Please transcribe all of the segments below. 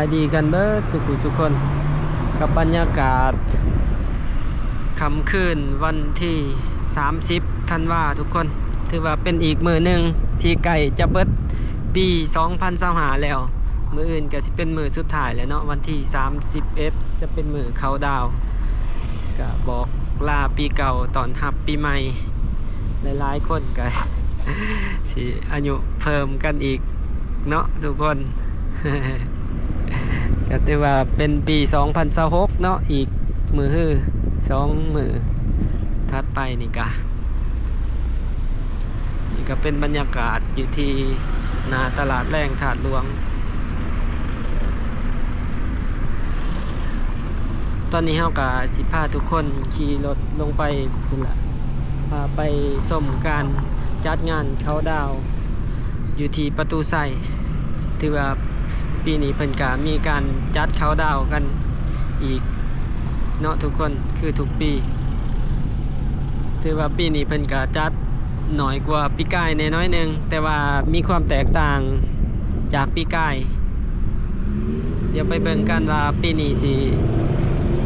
ສະບາຍດີກັນເບິດສູ່ຜູ້ສູ່ຄົນ ກັບບັນຍາກາດຄ່ຳຄືນວັນທີສາມສິບທັນວາທຸກຄົນ ຖືວ່າເປັນອີກມື້ໜຶ່ງທີ່ໃກ້ຈະເບິດປີສອງພັນຊາວຫ້າແລ້ວ. ມື້ອື່ນກໍຊິເປັນມື້ສຸດທ້າຍແລ້ວເນາະ ວັນທີສາມສິບເອັດຈະເປັນມື້ເຄົາດາວ ກໍບອກລາປີເກົ່າຕ້ອນຮັບປີໃໝ່. ຫຼາຍໆຄົນກໍຊິອາຍຸເພີ່ມກັນອີກເນາະທຸກຄົນ ກໍຖືວ່າເປັນປີສອງພັນຊາວຫົກເນາະ ອີກມື້ຮືສອງມື້ຖັດໄປນີ້ກະ ນີ້ກໍເປັນບັນຍາກາດຢູ່ທີ່ໜ້າຕະຫຼາດແລງທາດຫຼວງ. ຕອນນີ້ເຮົາກໍຊິພາທຸກຄົນຂີ່ລົດລົງໄປພຸ້ນລະ ພາໄປຊົມການຈັດງານເຄົາດາວຢູ່ທີ່ປະຕູໄຊ. ຖືວ່າປີນີ້ເພິ່ນກະມີການຈັດເຄົາດາວກັນອີກເນາະທຸກຄົນ ຄືທຸກປີ. ຖືວ່າປີນີ້ເພິ່ນກະຈັດໜ້ອຍກວ່າປີກາຍແດ່ໜ້ອຍໜຶ່ງ ແຕ່ວ່າມີຄວາມແຕກຕ່າງຈາກປີກາຍ. ດຽວໄປເບິ່ງກັນວ່າປີນີ້ຊິ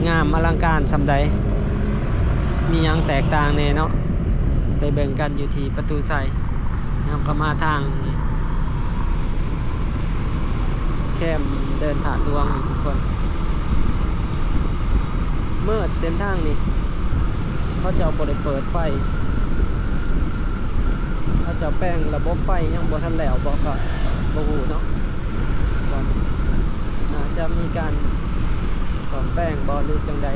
ງາມອະລັງການສ່ຳໃດ ມີຫຍັງແຕກຕ່າງແດ່ເນາະ ໄປເບິ່ງກັນຢູ່ທີ່ປະຕູໄຊ. ເຮົາກໍມາທາງແຄມເດີ່ນທາດຫຼວງນີ້ທຸກຄົນ ມືດເສັ້ນທາງນີ້ ເຂົາເຈົ້າບໍ່ໄດ້ເປີດໄຟ ເຂົາເຈົ້າແປງລະບົບໄຟຍັງບໍ່ທັນແລ້ວບໍ່ ກໍບໍ່ຮູ້ເນາະ ວ່າໜ້າຈະມີການສ້ອມແປງບໍ່ ຫຼື ຈັ່ງໃດ.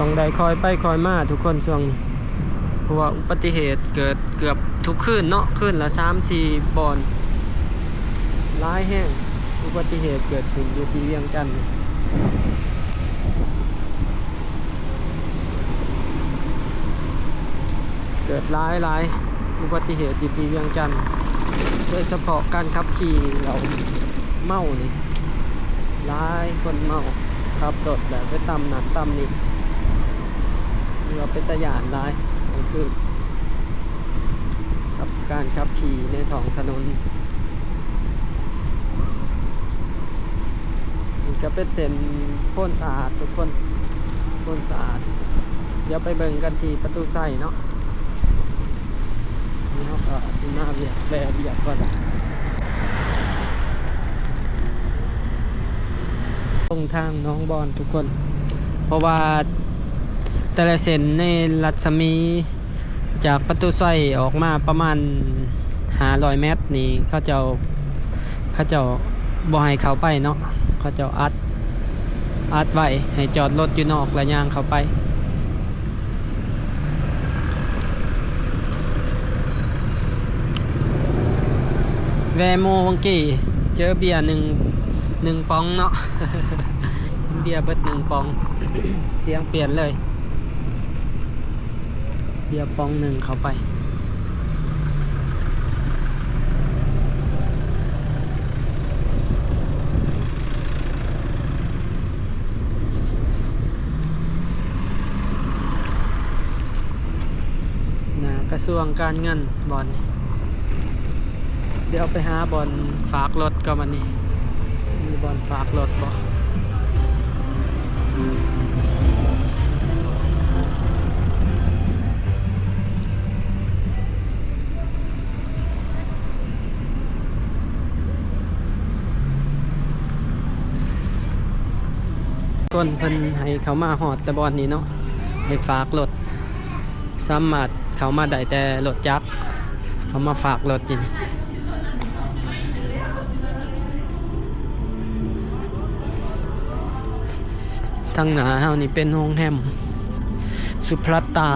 ຕ້ອງໄດ້ຄ່ອຍໄປຄ່ອຍມາທຸກຄົນຊ່ວງນີ້ ເພາະວ່າອຸບັດຕິເຫດເກີດເກືອບທຸກຄືນເນາະ ຄືນລະສາມສີ່ບ່ອນ ຫຼາຍແຮງ ອຸບັດຕິເຫດເກີດຂຶ້ນຢູ່ທີ່ວຽງຈັນ. ເກີດຫຼາຍໆ ອຸບັດຕິເຫດຢູ່ທີ່ວຽງຈັນ ໂດຍສະເພາະການຂັບຂີ່ເຫຼົ້ານີ້ ເມົານີ້ ຫຼາຍຄົນເມົາ ຂັບລົດແລ້ວໄປຕຳນັ້ນຕຳນີ້ ຖືວ່າເປັນຕາຢ້ານຫຼາຍ ກໍຄືກັບການຂັບຂີ່ໃນທ້ອງຖະໜົນ. ນີ້ກໍເປັນເສັ້ນໂພນສະອາດທຸກຄົນ ໂພນສະອາດ. ດຽວໄປເບິ່ງກັນທີ່ປະຕູໄຊເນາະ. ນີ້ເຮົາກໍຊິມາວຽກ ແວ່ວຽກກ່ອນ ລົງທາງໜອງບອນທຸກຄົນ ເພາະວ່າແຕ່ລະເສັ້ນໃນລັດສະໝີ ຈາກປະຕູໄຊອອກມາປະມານຫ້າຮ້ອຍແມັດນີ້ ເຂົາເຈົ້າ ເຂົາເຈົ້າບໍ່ໃຫ້ເຂົ້າໄປເນາະ ເຂົາເຈົ້າອັດ ອັດໄວ້ໃຫ້ຈອດລົດຢູ່ນອກ ແລ້ວຍ່າງເຂົ້າໄປ. ແວ່ໝູ່ວັງກີ້ ເຈີເບຍໜຶ່ງ ໜຶ່ງປ໋ອງເນາະ ເບຍເບິດໜຶ່ງປ໋ອງ ສຽງປ່ຽນເລີຍ. ເບຍປ໋ອງໜຶ່ງເຂົ້າໄປ ໜ້າກະຊວງການເງິນບ່ອນນີ້. ດຽວໄປຫາບ່ອນຝາກລົດກ່ອນບັດນີ້ ມີບ່ອນຝາກລົດບໍ່? ຄົນເພິ່ນໃຫ້ເຂົ້າມາຮອດແຕ່ບ່ອນນີ້ເນາະ ໄດ້ຝາກລົດ ສາມາດເຂົ້າມາໄດ້ແຕ່ລົດຈັກ ເຂົ້າມາຝາກລົດຢູ່ນີ້. ທາງໜ້າເຮົານີ້ເປັນໂຮງແຮມສຸພລັດຕາ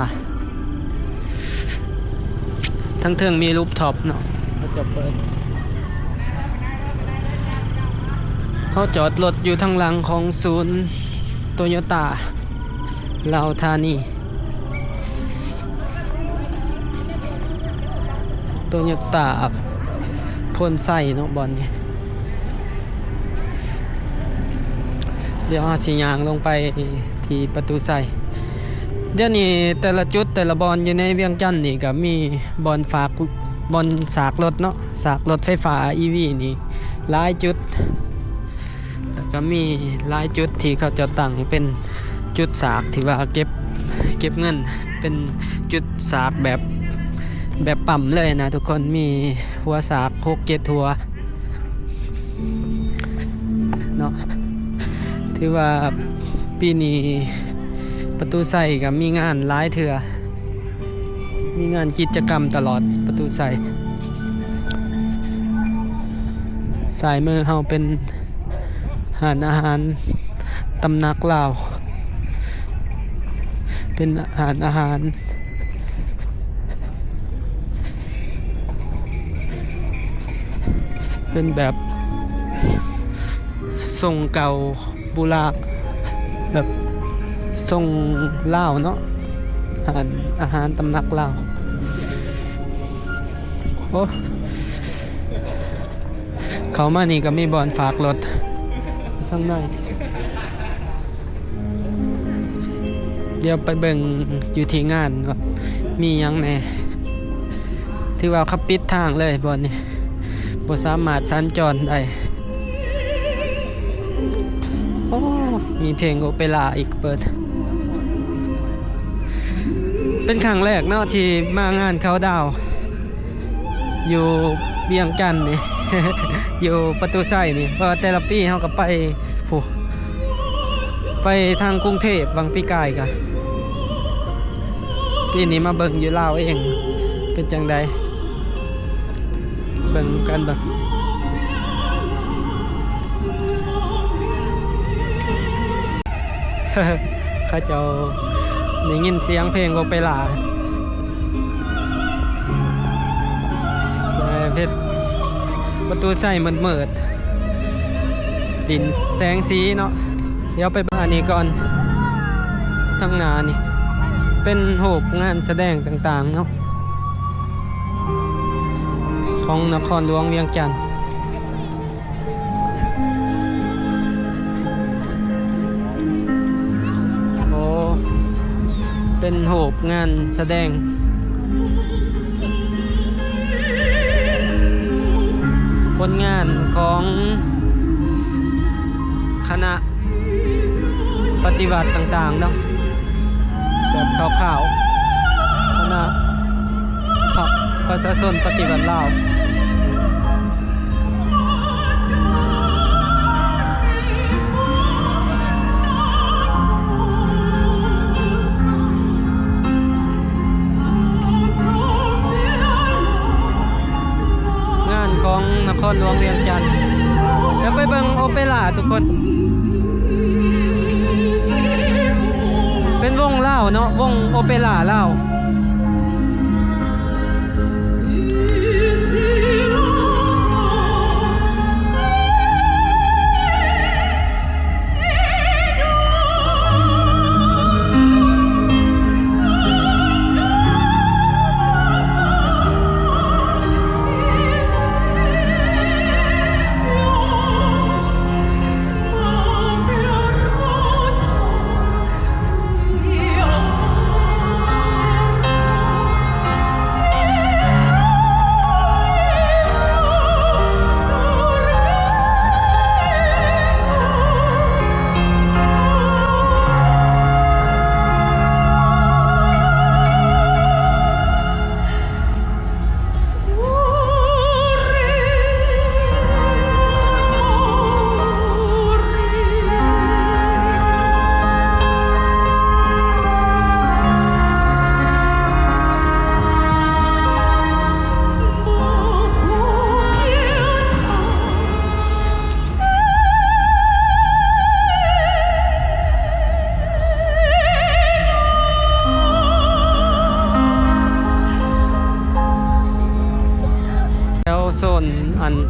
ທາງເທິງມີລູຟທັອບເນາະ. ເຮົາຈອດລົດຢູ່ທາງຫຼັງຂອງສູນໂຕໂຍຕ້າລາວທານີ ໂຕໂຍຕ້າໂພນໄຊເນາະ ບ່ອນນີ້. ດຽວເຮົາຊິຍ່າງລົງໄປທີ່ປະຕູໄຊ. ດຽວນີ້ແຕ່ລະຈຸດແຕ່ລະບ່ອນຢູ່ໃນວຽງຈັນນີ້ກໍມີບ່ອນຝາກ ບ່ອນສາກລົດເນາະ ສາກລົດໄຟຟ້າ ອີ ວີ ນີ້ຫຼາຍຈຸດ. ແລ້ວກໍມີຫຼາຍຈຸດທີ່ເຂົາເຈົ້າຕັ້ງເປັນຈຸດສາກ ທີ່ວ່າເກັບ ເກັບເງິນ ເປັນຈຸດສາກແບບ ແບບປ້ຳເລີຍນະທຸກຄົນ. ມີຫົວສາກຫົກເຈັດຫົວເນາະ. ຖືວ່າປີນີ້ປະຕູໄຊກໍມີງານຫຼາຍເທື່ອ ມີງານກິດຈະກຳຕະຫຼອດປະຕູໄຊ. ຊ້າຍມືເຮົາເປັນຮ້ານອາຫານຕຳໜັກລາວ ເປັນຮ້ານອາຫານ ເປັນແບບຊົງເກົ່າບູລານ ແບບຊົງລາວເນາະ ຮ້ານອາຫານຕຳໜັກລາວ. ໂອ້ ເຂົ້າມານີ້ກໍມີບ່ອນຝາກລົດທາງໃນ. ດຽວໄປເບິ່ງຢູ່ທີ່ງານວ່າມີຫຍັງແດ່. ຖືວ່າເຂົາປິດທາງເລີຍບ່ອນນີ້ ບໍ່ສາມາດສັນຈອນໄດ້. ໂອ້ ມີເພງໂອເປຣາອີກເປີດ. ເປັນຄັ້ງແລກເນາະທີ່ມາງານເຄົາດາວ ຢູ່ວຽງຈັນນີ້ ຢູ່ປະຕູໄຊນີ້ ເພາະວ່າແຕ່ລະປີເຮົາກໍໄປພຸ້ນ ໄປທາງກຸງເທບຫວ່າງປີກາຍກະ ປີນີ້ມາເບິ່ງຢູ່ລາວເອງ ເປັນຈັ່ງໃດ ເບິ່ງກັນເບິ່ງ. ເຂົາເຈົ້າໄດ້ຍິນສຽງເພງໂອເປຣາ ເຮັດປະຕູໄຊມືດໆ ດິນແສງສີເນາະ. ດຽວໄປເບິ່ງອັນນີ້ກ່ອນ ທາງໜ້ານີ້ເປັນຮູບງານສະແດງຕ່າງໆເນາະ ຂອງນະຄອນຫຼວງວຽງຈັນ. ໂອ້ ເປັນຮູບງານສະແດງ ຜົນງານຂອງຄະນະ ປະຕິວັດຕ່າງໆເນາະ ແບບຄ່າວໆ ຄະນະພັກປະຊາຊົນປະຕິວັດລາວ. ງານຂອງນະຄອນຫຼວງວຽງຈັນ. ດຽວໄປເບິ່ງໂອເປຣາທຸກຄົນ. ເປັນວົງລາວເນາະ, ວົງໂອເປຣາລາວ.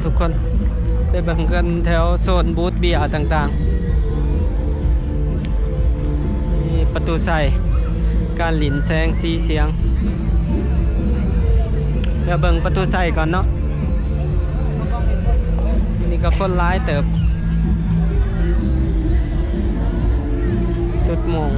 ທຸກຄົນ ໄປເບິ່ງກັນແຖວໂຊນບູດເບຍຕ່າງໆ. ນີ້ປະຕູໄຊ ການຫຼິ້ນແສງສີສຽງ. ດຽວເບິ່ງປະຕູໄຊກ່ອນເນາະ. ນີ້ກໍຄົນຫຼາຍເຕີບ ສຸດໂມງ.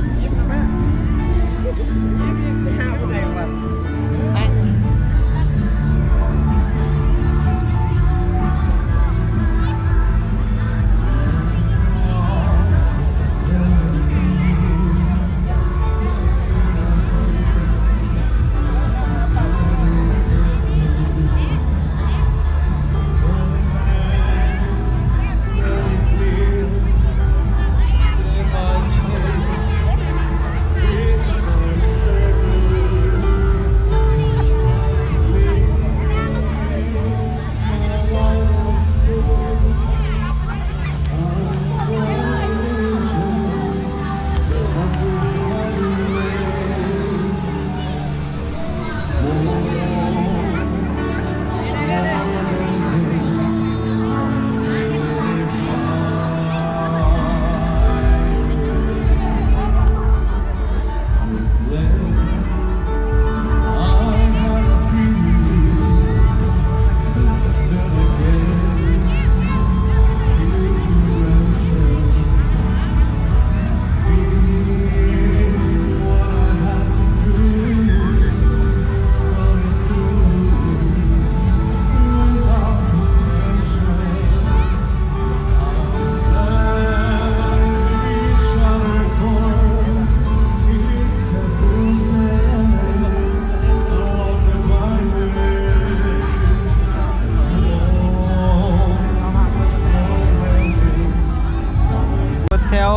ແຖວ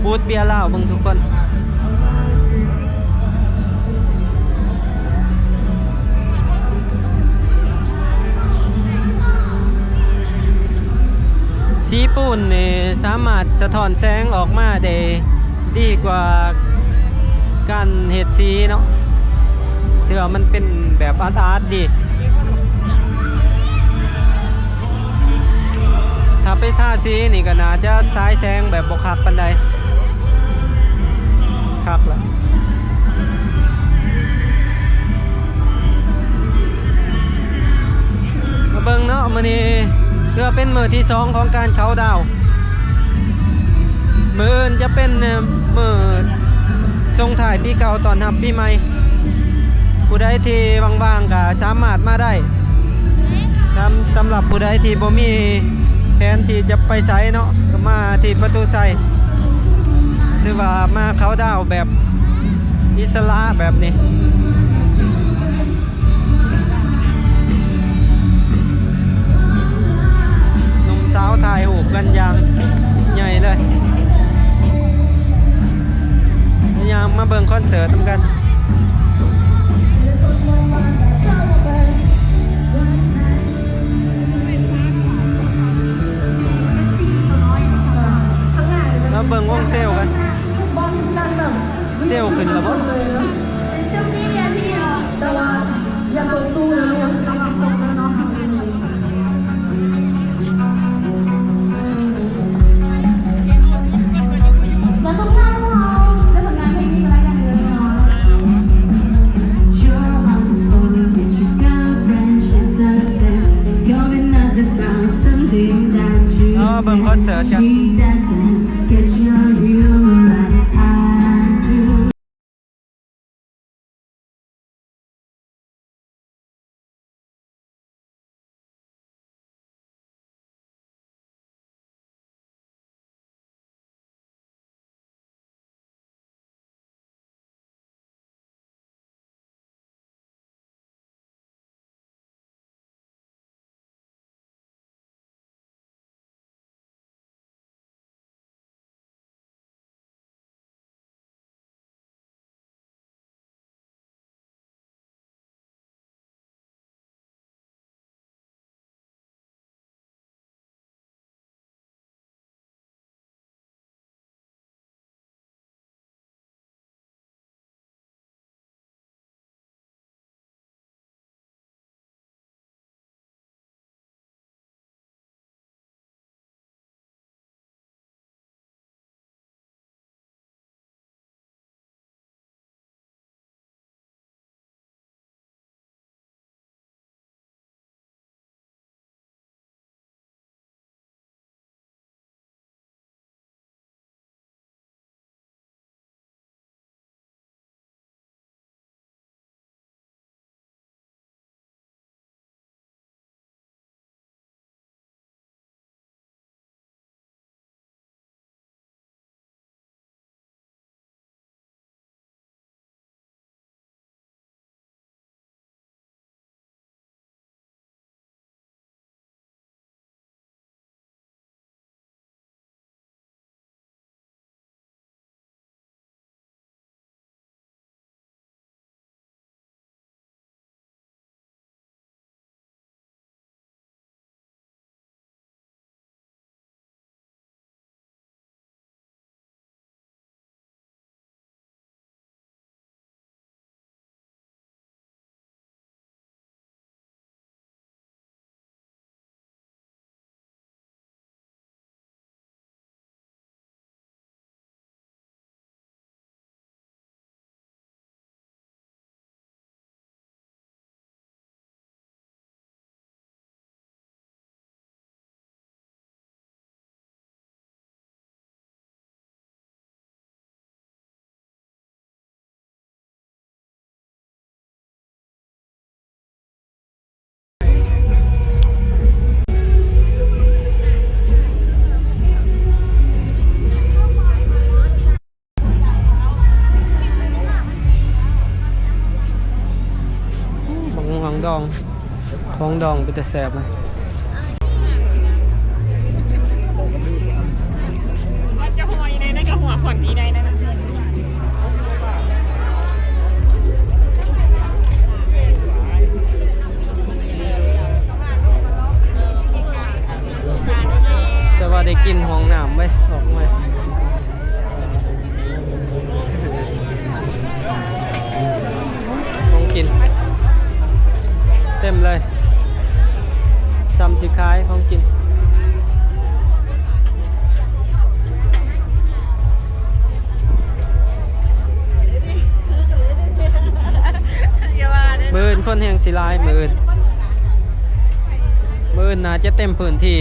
ບູດເບຍລາວເບິ່ງທຸກຄົນ. ສີປູນນີ້ສາມາດສະທ້ອນແສງອອກມາໄດ້ດີກວ່າການເຮັດສີເນາະ ຖືວ່າມັນເປັນແບບອາດໆດີ. ຖ້າໄປທາສີນີ້ກໍໜ້າຈະສາຍແສງແບບບໍ່ຄັກປານໃດ. ຄັກລະ ມາເບິ່ງເນາະ ມື້ນີ້ຖືວ່າເປັນມື້ທີສອງຂອງການເຂົ້າດາວ. ມື້ອື່ນຈະເປັນ ເອີ່ ມື້ສົ່ງທ້າຍປີເກົ່າຕ້ອນຮັບປີໃໝ່. ຜູ້ໃດທີ່ວ່າງໆກໍສາມາດມາໄດ້. ສຳ ສຳລັບຜູ້ໃດທີ່ບໍ່ມີແຜນທີ່ຈະໄປໃສເນາະ ກໍມາທີ່ປະຕູໄຊ ຖືວ່າມາເຂົ້າດາວແບບອິດສະຫຼະແບບນີ້. ໜຸ່ມສາວຖ່າຍຮູບກັນຢ່າງໃຫຍ່ເລີຍ. ພະຍາຍາມມາເບິ່ງຄອນເສີດນຳກັນ. ມາເບິ່ງວົງເຊວກັນ. ເຊວຂຶ້ນແລ້ວບໍ່? ເອີ ເບິ່ງຄອນເສີດກັນ. ດອງ ຂອງດອງເປັນຕາແຊບນະ. ຈະຫົວອີໃດນັ້ນກໍຫົວຂອນອີໃດນັ້ນ. ແຕ່ວ່າໄດ້ກິ່ນຫ້ອງນ້ຳເວີຍ ອອກມາ. ຂອງກິນເຕັມເລີຍ ສ່ຳຊິຂາຍຂອງກິນ. ມື້ອື່ນຄົນແຮ່ງຊິຫຼາຍ ມື້ອື່ນ ມື້ອື່ນໜ້າຈະເຕັມພື້ນທີ່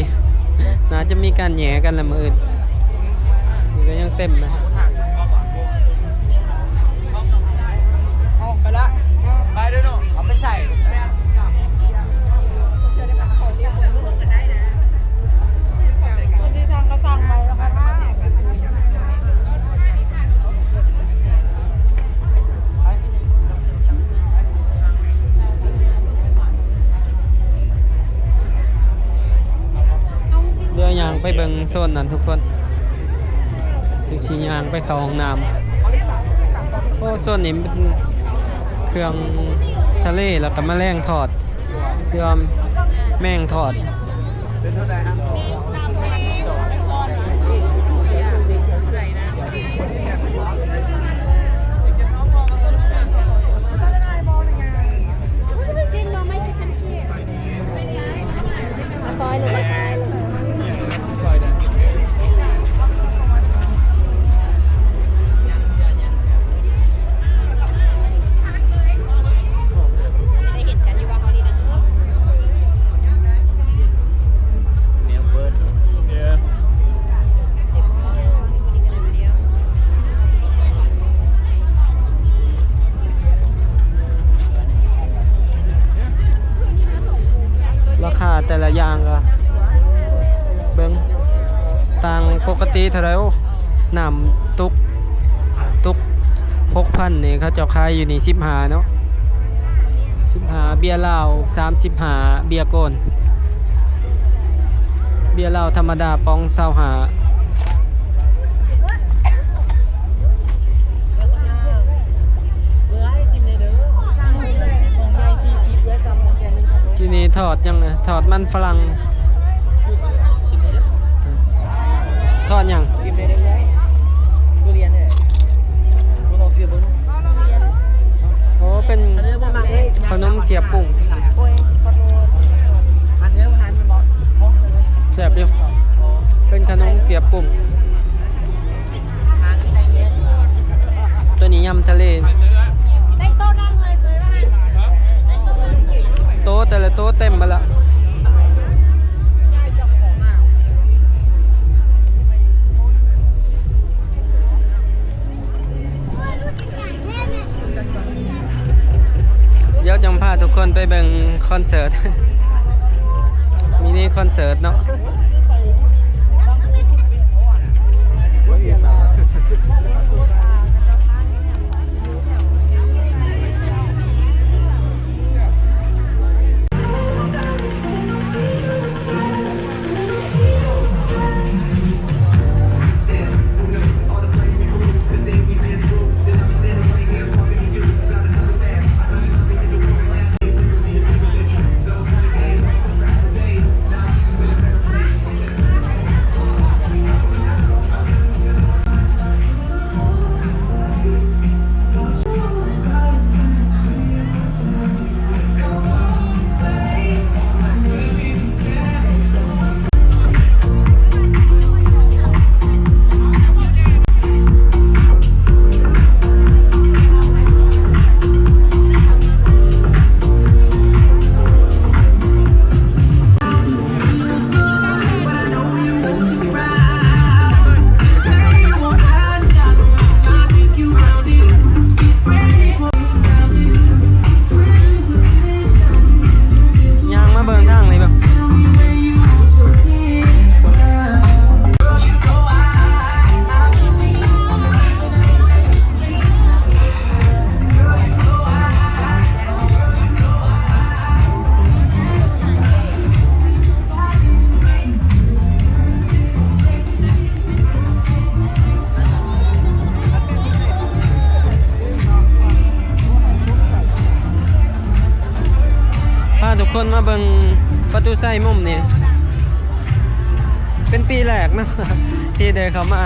ໜ້າຈະມີການແຫຍ່ກັນລະມື້ອື່ນ. ນີ້ກໍຍັງເຕັມນະ. ອອກໄປລະ ໄປເດີເນາະ ເອົາໄປໃສ່. ຄົນທີ່ສັ່ງກໍສັ່ງໄວ້ແລ້ວກໍຖ້າ. ດຽວຍ່າງໄປເບິ່ງໂຊນນັ້ນທຸກຄົນ ຊິ ຊິຍ່າງໄປເຂົ້າຫ້ອງນ້ຳ. ໂອ້ ໂຊນນີ້ເປັນເຄື່ອງທະເລ ແລ້ວກໍມະແລງທອດ ເພື່ອແມງທອດ. ມາຊອຍລູກ ມາຊອຍລູກ. ຊິໄດ້ເຫັນກັນຢູ່ວ່າເຮົານີ້ນະ. ລາຄາແຕ່ລະຢ່າງກໍເບິ່ງ ຕ່າງ ປົກກະຕິເທົ່າໃດ? ໂອ້ ນ້ຳຕຸກ ຕຸກຫົກພັນນີ້ ເຂົາເຈົ້າຂາຍຢູ່ນີ້ສິບຫ້າເນາະ ສິບຫ້າ. ເບຍລາວສາມສິບຫ້າ ເບຍໂກນ ເບຍລາວທຳມະດາປ໋ອງຊາວຫ້າ. ທີ່ນີ້ທອດຫຍັງນະ? ທອດມັນຝຣັ່ງ. ທອດຫຍັງ? ໂອ້ ເປັນຂະໜົມກຽບປຸ້ງ ແຊບຢູ່ ເປັນຂະໜົມກຽບປຸ້ງ. ໂຕນີ້ຍຳທະເລ ໂຕແຕ່ລະໂຕເຕັມໝົດລະ. ດຽວຈັ່ງພາທຸກຄົນໄປເບິ່ງຄອນເສີດ ມິນິຄອນເສີດເນາະ. ຄົນມາເບິ່ງປະຕູໄຊມຸມນີ້ ເປັນປີແລກເນາະ ທີ່ໄດ້ເຂົ້າມາ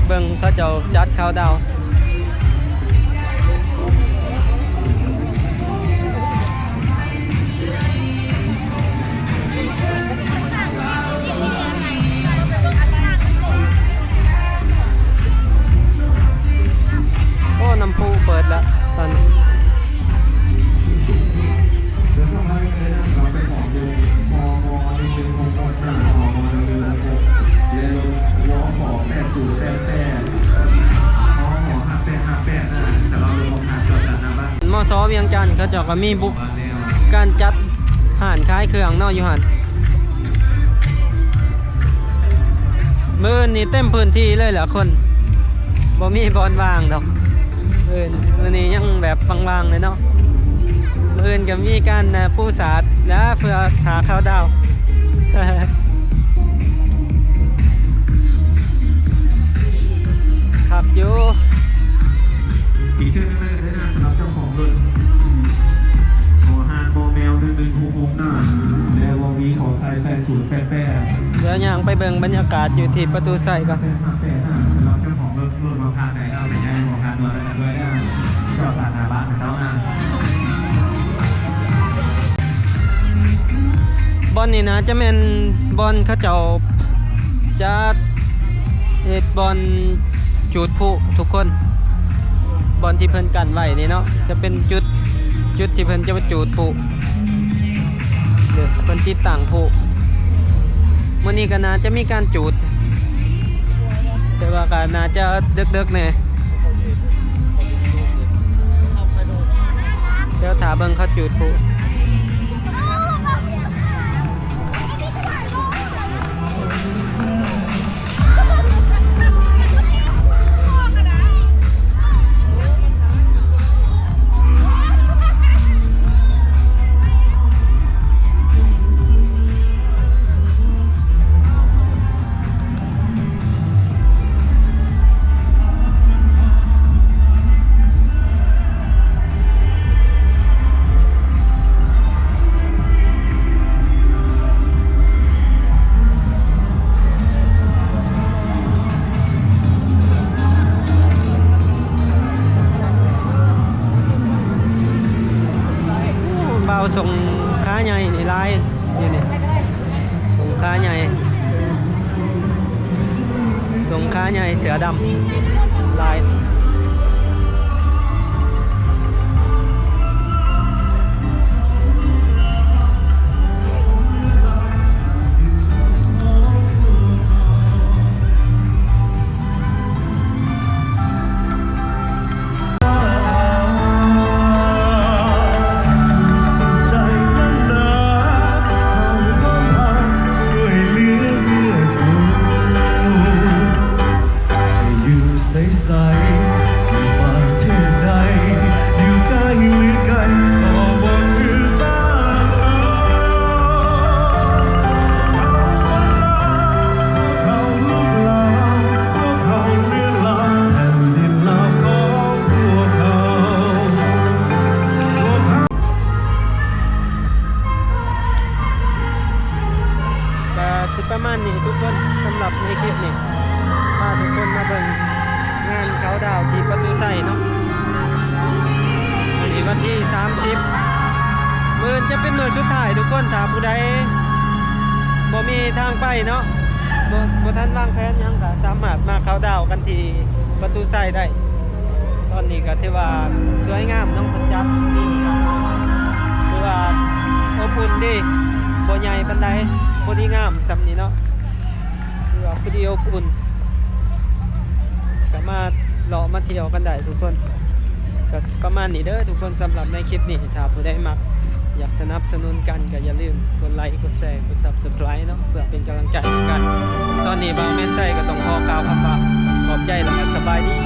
ເບິ່ງເຂົາເຈົ້າຈັດເຄົາດາວ. ໂອ້ ນ້ຳພຸເປີດລະຕອນນີ້. ມສ ວຽງຈັນ ເຂົາເຈົ້າກໍມີບຸ ການຈັດຮ້ານຂາຍເຄື່ອງເນາະຢູ່ຫັ້ນ. ມື້ອື່ນນີ້ເຕັມພື້ນທີ່ເລີຍລະຄົນ ບໍ່ມີບ່ອນວ່າງດອກ. ມື້ອື່ນ ມື້ນີ້ຍັງແບບວ່າງໆເລີຍເນາະ. ມື້ອື່ນກໍມີການ ອ່າ ປູສາດລະເພື່ອຖ້າເຄົາດາວ. ຄັກຢູ່. ອີກເທື່ອໜຶ່ງເດີ ສຳລັບເຈົ້າຂອງລົດ ຮ.ຮານ ມ.ແມວ ໜຶ່ງໜຶ່ງຫົກຫົກ ນະ ແລະ ວ.ວີ ຂໍໄຂ່ ແປດສູນແປດແປດ. ດຽວຍ່າງໄປເບິ່ງບັນຍາກາດຢູ່ທີ່ປະຕູໄຊກ່ອນ. ແປດຫ້າແປດຫ້າ ສຳລັບເຈົ້າຂອງລົດ ລົດ ຮ.ຮານ ໃດເອົາໄປຍ້າຍ ຮ.ຮານ ເມືອງໄດ້ເລີຍເດີ ຈອດຕາມໜ້າບ້ານເຮົານະ. ບ່ອນນີ້ນາຈະແມ່ນບ່ອນເຂົາເຈົ້າ ຈະເຮັດບ່ອນຈູດພລຸທຸກຄົນ. ບ່ອນທີ່ເພິ່ນກັ້ນໄວ້ນີ້ເນາະ ຈະເປັນຈຸດ ຈຸດທີ່ເພິ່ນຈະມາຈູດພລຸ ເດີ ເພິ່ນຕິດຕັ້ງພລຸ. ມື້ນີ້ກໍໜ້າຈະມີການຈູດ ແຕ່ວ່າກໍໜ້າຈະເດິກໆແດ່. ດຽວຖ້າເບິ່ງເຂົາຈູດພລຸ. ໂອ້ ບ່າວສົງຂາໃຫຍ່ນີ້ຫຼາຍ ຢູ່ນີ້ ສົງຂາໃຫຍ່ ສົງຂາໃຫຍ່ເສືອດຳຫຼາຍ. ກະຊິປະມານນີ້ທຸກຄົນ ສຳລັບໃນຄລິບນີ້ ພາທຸກຄົນມາເບິ່ງງານເຄົາດາວທີ່ປະຕູໄຊເນາະ. ມື້ນີ້ວັນທີສາມສິບ ມື້ອື່ນຈະເປັນມື້ສຸດທ້າຍທຸກຄົນ. ຖ້າຜູ້ໃດບໍ່ມີທາງໄປເນາະ ບໍ່ ບໍ່ທັນວາງແຜນຫຍັງ ກະສາມາດມາເຄົາດາວກັນທີ່ປະຕູໄຊໄດ້. ຕອນນີ້ກໍຖືວ່າສວຍງາມເນາະ ເພິ່ນຈັດທີ່ນີ້ກໍຖືວ່າອົບອຸ່ນດີ ບໍ່ໃຫຍ່ປານໃດ ພໍດີງາມຊ່ຳນີ້ເນາະ ຖືວ່າພໍດີອົບອຸ່ນ. ກໍມາເລາະມາທ່ຽວກັນໄດ້ທຸກຄົນ. ກໍປະມານນີ້ເດີທຸກຄົນ ສຳລັບໃນຄລິບນີ້. ຖ້າຜູ້ໃດມັກ ຢາກສະໜັບສະໜູນກັນ ກໍຢ່າລືມກົດໄລ ກົດແຊ ກົດ Subscribe ເນາະ ເພື່ອເປັນກຳລັງໃຈໃຫ້ກັນ. ຕອນນີ້ບ່າວແມ່ນໄຊກໍຕ້ອງຂໍກ່າວຄຳວ່າຂອບໃຈ ແລະ ກໍສະບາຍດີ.